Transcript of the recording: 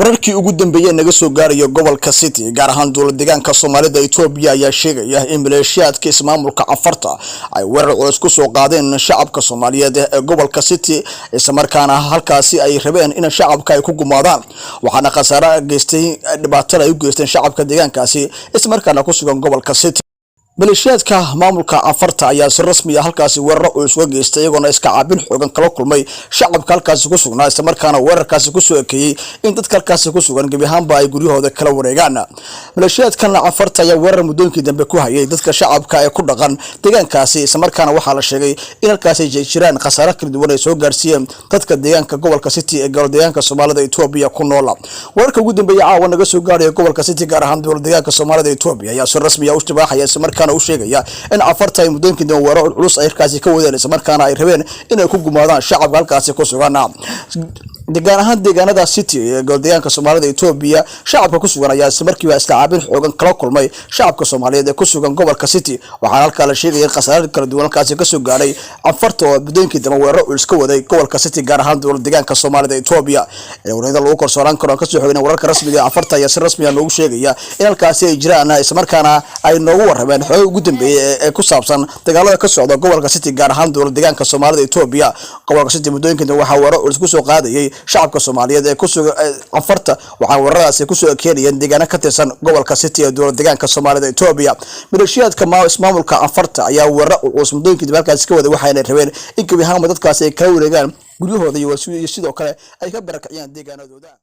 Wararkii ugu dambeeyey naga soo gaaraya gobolka City, gaar ahaan dowlad deegaanka Soomaalida Etoobiya, ayaa sheegaya in maleeshiyaadka ismaamulka Canfarta ay weerar culus kusoo qaadeen shacabka Soomaaliyeed ee gobolka City, islamarkaana halkaasi ay rabeen in shacabka ay ku gumaadaan. Waxaana khasaare geystay dhibaatada ay u geysteen shacabka deegaankaasi, islamarkaana ku sugan gobolka City. Maleeshiyaadka maamulka Canfarta ayaa si rasmi ah halkaasi weeraro culus uga geystay, iyagoona iska caabin xoogan kala kulmay shacabka halkaasi ku sugnaa, islamarkaana weerarkaasi kusoo ekeeyey in dadka halkaasi ku sugan gebi ahaanba ay guryahooda kala wareegaan. Maleeshiyaadkan Canfarta ayaa weerar muddooyinkii dambe ku hayay dadka shacabka ee ku dhaqan deegaankaasi, islamarkaana waxaa la sheegay in halkaasi ay jiraan khasaare kala duwan ay soo gaarsiiyeen dadka deegaanka gobolka City ee gobol deegaanka Soomaalida Etoobiya ku noola. Wararka ugu dambeeyay caawa naga soo gaaraya gobolka City, gaar ahaan dowlad deegaanka Soomaalida Etoobiya, ayaa si rasmi ah u ishtibaaxaya, islamarkaana u sheegaya in Canfarta ay muddooyinkii dambe weerar culus ay halkaasi ka wadeen, islamarkaana ay rabeen inay ku gumaadaan shacabka halkaasi ku sugan. Deegaan ahaan deegaanada City ee deegaanka Soomaalida Etoobiya, shacabka ku sugan ayaa isla markiiba iska caabin xoogan kala kulmay shacabka Soomaaliyeed ee ku sugan gobolka City. Waxaana halkaa la sheegaya in khasaare kala duwan halkaasi kasoo gaadhay Canfarta oo muddooyinkii dambe weeraro culus ka waday gobolka City, gaar ahaan dowlad deegaanka Soomaalida Etoobiya. Ee wareeda lagu kalsoonaan karo aan kasoo xogin wararka rasmiga ee Canfarta ayaa si rasmi ah noogu sheegaya in halkaasi ay jiraan, islamarkaana ay noogu warrameen xoogay ugu dambeeyey ee ku saabsan dagaalada ka socda gobolka City, gaar ahaan dowlad deegaanka Soomaalida Etoobiya. Gobolka City muddooyinkan dambe waxaa weeraro culus kusoo qaadayay shacabka Soomaaliyeed ee kusugan Canfarta, waxaa weeraradaasi kusoo keenayeen deegaano ka tirsan gobolka City ee dowlad deegaanka Soomaalida Etoobiya. Maleeshiyaadka ismaamulka Canfarta ayaa weeraro culus muddooyinkii dambe halkaasi ka waday, waxayna rabeen in gebi ahaanba dadkaasi ay kala wareegaan guryahooda iyo sidoo kale ay ka barakiciyaan deegaanadooda.